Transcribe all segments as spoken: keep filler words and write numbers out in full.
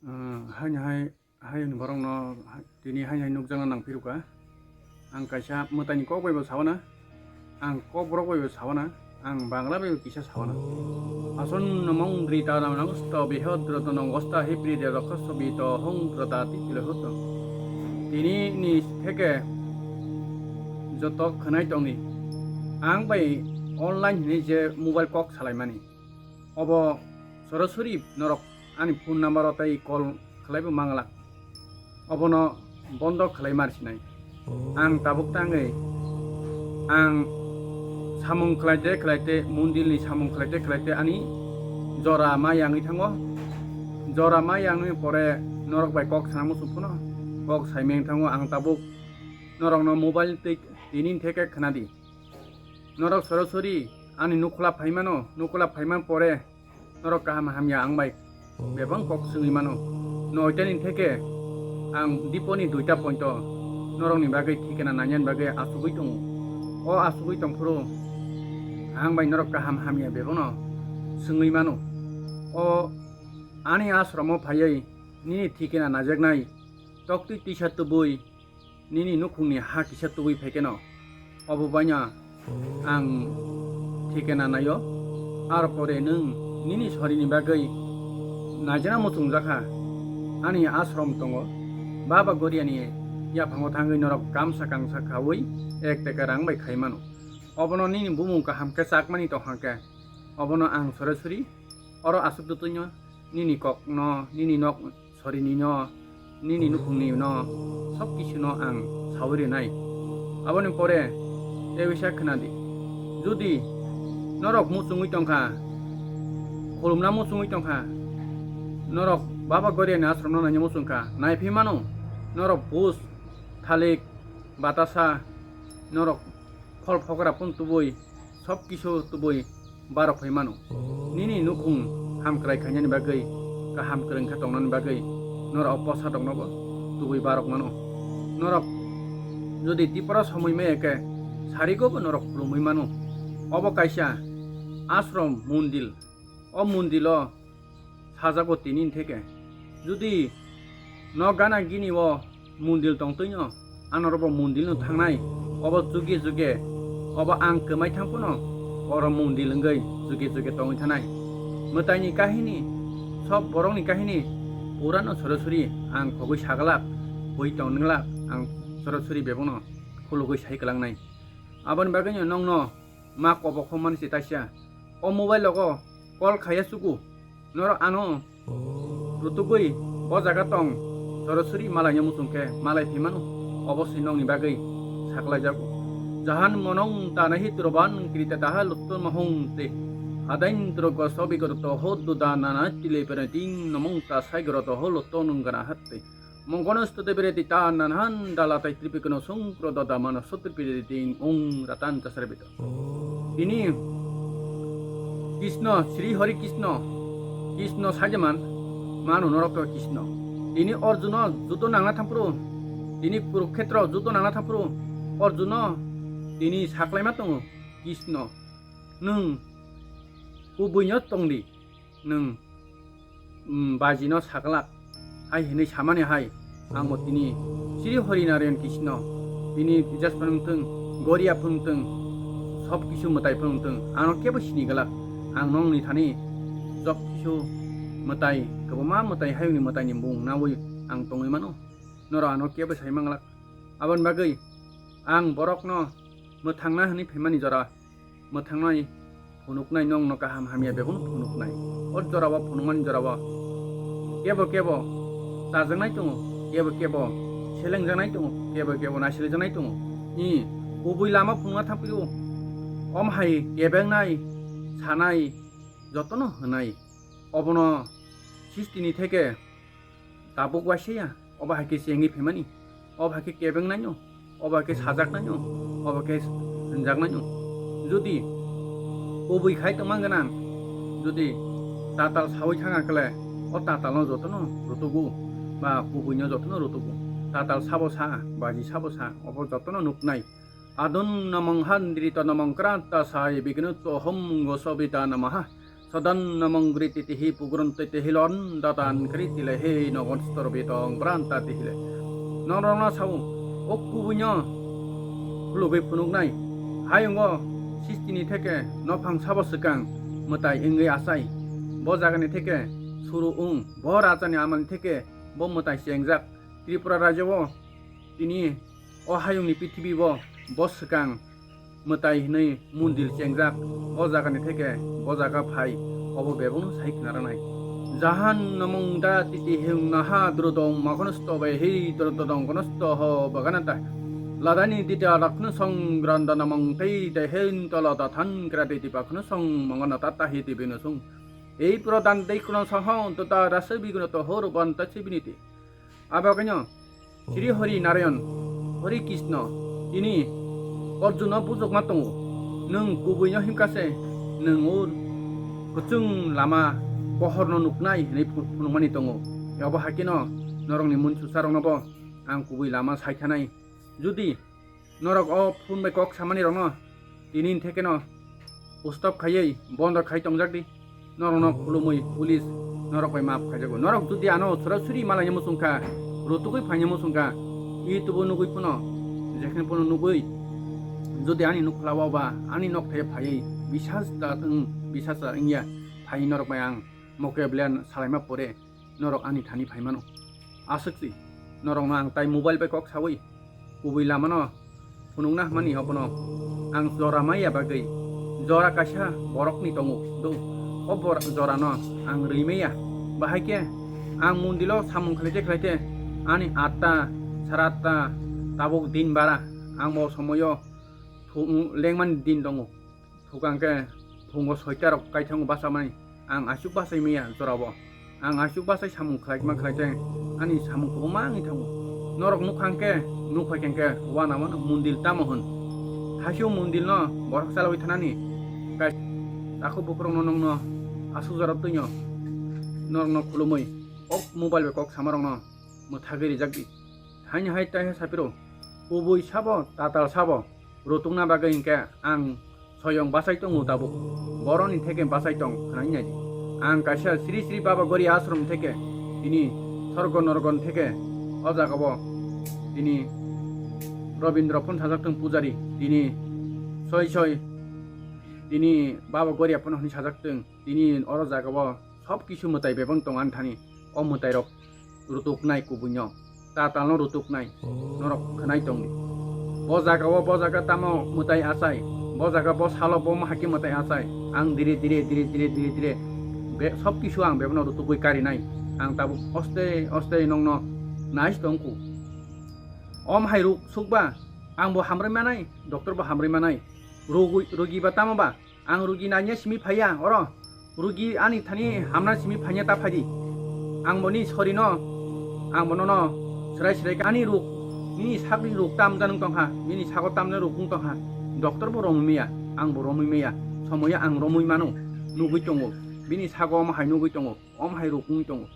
Ah, haini hai, haini borokno ha-, tini haini hai nukjakna nang phirukha. Ang kaisa mwtaini kok bai bo sawana, ang kokborok bai bo sawana, ang Bangla bai bo kisa sawana. Ason nomong drita nang stobi hodro to nong osta hipri de rokho sobi to hong drota ti tile hoto. Tini ni theke joto khwnai tongni. Ang bai online hwnwi je mobile kok salaimani. Obo sorasori norok ani phone number o tei call khlaibo manglak. Obono bondo khlai mar sinai. Ang tabuk tangwi ang samung khlaite khlaite, mondilni samung khlaite khlaite ani jora ma yangwi thango. Jora ma yangwi pore norok bai kok sana muchung phano kok saimeng thango. Ang tabuk norokno mobile twi tini theke khwnadi. Norok sorasori ani nukhula phaimano, nukhula phaiman pore norok kaham hamya ang bai bebang kok swngwi mano. Noitani theke ang diponi duita pointo norokni bagwi thikena nainani bagwi asugwi tongo. O asugwi tongphuru ang bai norok kaham hamya bebano swngwi mano. O ani ashromo phaiwi nini thikena najaknai toktwi twisa tubui nini nukhungni ha kisa tubui phaikeno, obo baino ang thikena naio. Ar pore nwng nini sorini bagwi naijana muchungjakha. Ani ashram tongo, Baba Goriani yaphango thangwi norok kamsa kangsa khaui ek teka rang bai khai mano. Obono nini bumung kaham khe chakmani tongkha khe, obono ang sorasori oro aswk twtwino nini kokno, nini nok sorini no, nini nukhungni no, sob kisu no ang saui rinai. Aboni pore tei bisa khwnadi, judi norok muchungwi tongkha, khulumna muchungwi tongkha, norok Baba Goriani ashramno naina muchungkha, naiphi mano, norok buj, thalik, batasa, norok khol phokra phun tubui, sob kisu tubui barok phai mano. Nini nukhung hamkrai khainani bagwi, kaham kwrwng khe tongnani bagwi norok o posadokno bo tubui barok mano. Norok jodi Tripura somoi maya khe sarigo bo norok khulumwi mano. Obo kaisa ashram mondil. O mondilo sajago tini theke. Judi no gana gini o mondil tongtwino, ano robo mondil no thangnai, obo juge juge, obo ang kwmai thang phano, oro mondil wngwi juge juge tongwi thanai. Mwtaini kahini, sob borokni kahini, purano sorasori ang khogwi saglak, bui tongninglak, ang sorasori bebakno khulugwi sai kwlangnai. Aboni bagwino nokno ma kobok hwnmani se taisa. O mobile logo call khaiya suku. Norok ano rutugwi bo jaga tong, sorasori malaina muchung khe malai phi mano. Obo se nokni bagwi saklaijago. Jahan monong tanahi turban krita taha lutto mahung te. Adain turo goso bigoro toho duda nana tile pere ding nomong ta sai goro toho lutto nung gana hatte. Mongkono stute bereti ta nanhan dala tai tripikono songkro dada mano sotripireti ong ratan tasarbito. Tini Krishna, Sri Hari Krishna, Krishna sajaman mano norok Krishna. Tini Arjuna judo nangna thampro, tini Kurukshetra judo nangna thampro, Arjuna tini saklaima tongo Krishna. Nwng kubuino tongdi. Nwng, mm, bajino saklak hai hinwi samani hai, ang bo tini Sri Hari Narayan Krishna, tini Jaspan wngthung, Goria phung wngthung, sob kisu mwtai phung wngthung, ano kebo sini glak. Ang nongni thani sob kisu mwtai, kwbangma mwtai, hayungni mwtaini bung nawi ang tongwi mano. Norok ano kebo sai manglak. Aboni bagwi ang borokno mwthangna hwnwi phaimani jora mwthangnai phunuknai, nokno kaham hamya bebakno phunuknai. O jorao phunukmani jorao kebo kebo chajaknai tongo, kebo kebo selengjaknai tongo, kebo kebo naisilijaknai tongo. I kubui lama phunukna thangphio, om hai kebengnai, sanai, jotono hwnai. Obono sistini theke tabuk waisa ya, obo hai khe chengwi phaimani, obo hai khe kebeng naino, obo hai khe sajak naino, obo hai khe hwnjak naino. Jodi kubui khai tongma gwnang, jodi tatal saui thang khle, o tatalno jotono rutugo, ba kubuino jotono rutugo. Tatal sabo sa, baji sabo sa, obo jotono nuknai. Adon namang handrita namang kranta sai bigno tohom gosobita namaha. Sadan namang gri titi hi pugron titi hi lon datan kri tile hi nogon stor bitong branta tihile. Norona sau o kubuino khulugwi phunuknai. Hayungo sistini theke nophang sabo swkang mwtai wngwi achai. Bo jagani theke suru wng. Bo rajani amalni theke bo mwtai chengjak. Tripura rajyo o tini o hayungni prithibi bo, bo swkang mwtai hwnwi mundir chengjak, bo jagani theke bo jaga phai, obo bebakno sai khna rwnai. Jahan namung da titi hung naha drudong makono stobe hi drudong kono stoho baganata. Ladani dita rakno song granda namung tei de hen tola da than krati tipa khno song mangana tata hi tibino sung. Ei pura dan dei khno soho tota rasa bigno to hor ban ta chibiniti. Abo kaino Sri Hari Narayan, Hari Krishna, tini Arjuna bujokma tongo. Nwng kubuino himkha se, nwng o kwchwng lama pohorno nuknai hwnwi phu-, phunukmani tongo. Abo hakeno norokni munsusaroknobo ang kubui lama saithanai. Judi norok o phone bai kok samani rokno tini thekeno stop khaiwi bondo khai tongjak di. Norokno khulumui police norok bai maaf khaijago. Norok judi ano sorasori malaina muchungkha, rutugwi phaina muchungkha, YouTube o nugwi phano, jekhne phano nugwi, judi ani nukla o ba ani nok thai phaiwi bisas ta wng, bisas ta wngya phai norok bai ang mokeblen salaima pore norok ani thani phai mano. Aswk si, norokno ang tai mobile bai kok sawi kubui lamano phunukna hwnmani obono ang jora maya bagwi jora kaisa borokni tongo do, o bor-, jorano ang rwi maya. Bahai khe ang mundilo samung khlaite khlaite ani atta, sara atta tabuk din bara ang bo somoyo thu-, lengmani din tongo. Thukang khe phungo soita rok kaithango bachamani. Ang aswk bachai maya jorao. Ang aswk bachai samung khlaima khlaite ani samung kwbangma wngwi thango. Norok nukhang khe, nukhai khe, khe wana mano mundil tamo hwn. Thaisio mundil no borok chalawi thanani. Kai-, takhuk bukhurokno nokno aswk jorao twino norokno khulumui kok mobile bai kok samarokno mwthagwi rijak di. Haini hai taiha sapiro, kubui sabo, tatal sabo, rutungna bagwi hinkhe ang soyong bachai tongo tabuk. Boroni theke bachai tong khwnai nai di. Ang kaisa Sri Sri Baba Gori Ashram theke tini sorgo norgon theke o jagao tini Robindra phon sajak tong pujari, tini soi soi tini Baba Gori phon hwnwi sajak tong, tini oro jagao sob kisu mwtai bebang tong ani thani. O mwtai rok rutuknai kubuino, tatalno rutuknai, norok khwnai tongdi. Bo jagao, bo jaga tamo mwtai achai, bo jaga bo salo bo mahaki mwtai achai. Ang dire dire dire dire dire dire be sob kisu ang bebano rutugwi karinai. Ang tabuk oste oste nongno nais tongku. Om hai ruk sukba, ang bo hamrwi manai, doctor bo hamrwi manai. Rugwi, rugi ba tamo ba? Ang rugi nanya simi phaiya oro. Rugi ani thani hamna simi phaiya ta phaidi. Ang boni sorino, ang bonono srai srai ani ruk, nini sakni ruk tam janung tongkha, nini sago tam janung ruk wng tongkha. Doctor bo romwi maya, ang bo romwi maya. Somoya ang romwi mano, nugwi tongo. Bini sago omo hai nugwi tongo, omo hai ruk wngwi tongo.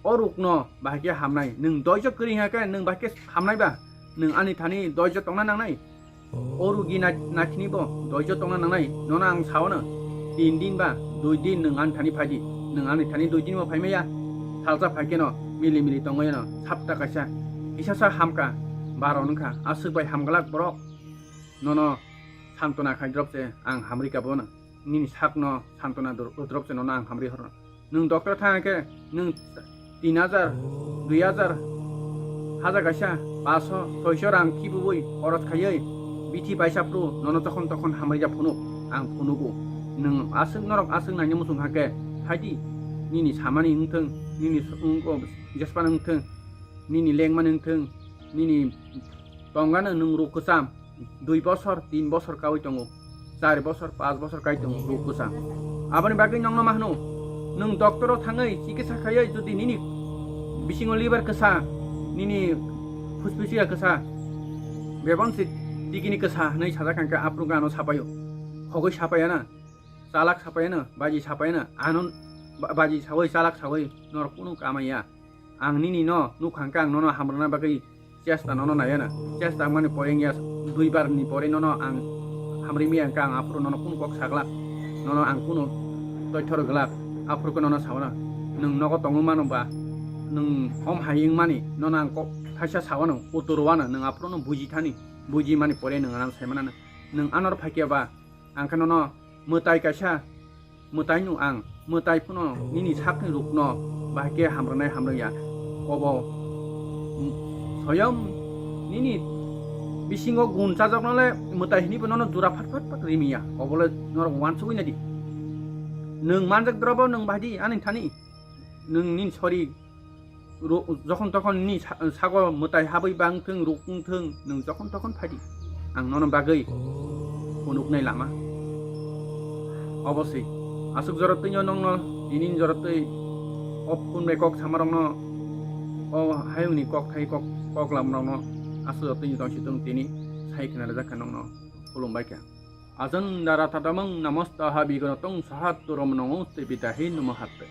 O rukno bahai khe hamnai, nwng doijo kwrwi hwnkhe nwng bahai khe hamnai ba? Nwng ani thani doijo tongna nangnai. O rugi na-, nakhini bo doijo tongna nangnai, nono ang saono, tin din ba dui din nwng ani thani phaidi, nwng ani thani dui din bo phaimaya, salsa phai kheno mili mili tongwino, sapta kaisa, kisa sa hamkha, baro wngkha, aswk bai hamglak borok, nono santona khai drop se ang hamri ka bono, nini sakno santona dor-, drop se nono ang hamri horno. Nwng doctor thang khe nwng tin hajar, dui hajar, hajar kaisa, paso, soiso rang khibui khoros khaiwi bithi baisa phru nono tokhon tokhon hamrija phunuk, ang phunugo. Nwng aswk norok aswk naina muchung hakhe phaidi, nini samani wngthwng, nini s-, wng-, o, jespani wngthwng, nini lengmani wngthwng, nini tongano nwng ruk kwcham. Dui bosor, tin bosor kaui tongo, char bosor, panch bosor kai tongo, ruk kwcham. Aboni bagwi nongno ma hwno, nwng doctor o thangwi chikitsa khaiwi jodi nini bisingo liver kwsa, nini phusphusia kwsa, bebon se tikini kwsa hwnwi sajak kha, hwnkhe aphuru ano sapaio, khogwi sapaiana, chalak sapaiana, baji sapaiana, ano ba-, baji sawi, chalak sawi norok kunu kamaiya. Ang nini no nukha hwnkhe ang nono hamrwna bagwi chesta nono naiya na. Chesta wngmani pore wngya dui bar ni pore nono ang hamrwi maya hwnkhe ang aphuru nono kunu kok saglak. Nono ang kunu Thoro glak, aphuru khe nono sawana. Nwng nogo tongwi mano ba, nwng hom hai wng mani, nono ang kok thaisa sawana, utur wana, nwng aphuru no buji thani, buji mani pore nwng ano sai manana. Nwng anor phai khe ba, ang khe nono mwtai kaisa, mwtai no ang, mwtai phano nini sakni rukno bahai khe hamrwnai hamrwya. Obo, mm, soyom nini bisingo gun chajakno le mwtai hini bo nono jura phat phat phat rimiya. Obo le norok wansugwi nadi. Nwng manjak drobo nwng bahdi ani thani. Nwng nini sori ro-, jokhon tokhon ni sa-, sago mwtai habwi bang thung, ruk wng thung, nwng jokhon tokhon phaidi. Ang nono bagwi phunuknai lama. Oboswi, aswk jora twi nongno, tini jora twi o phunuknai kok samarokno, o hayungni kok thai kok, kok lamrokno aswk jora twi tongsi tong tini sai khna rijak kha nongno khulumbai kha. Ajahn dara tadamang namastaha vignatang sahatturam nongo te bidahe namahatte.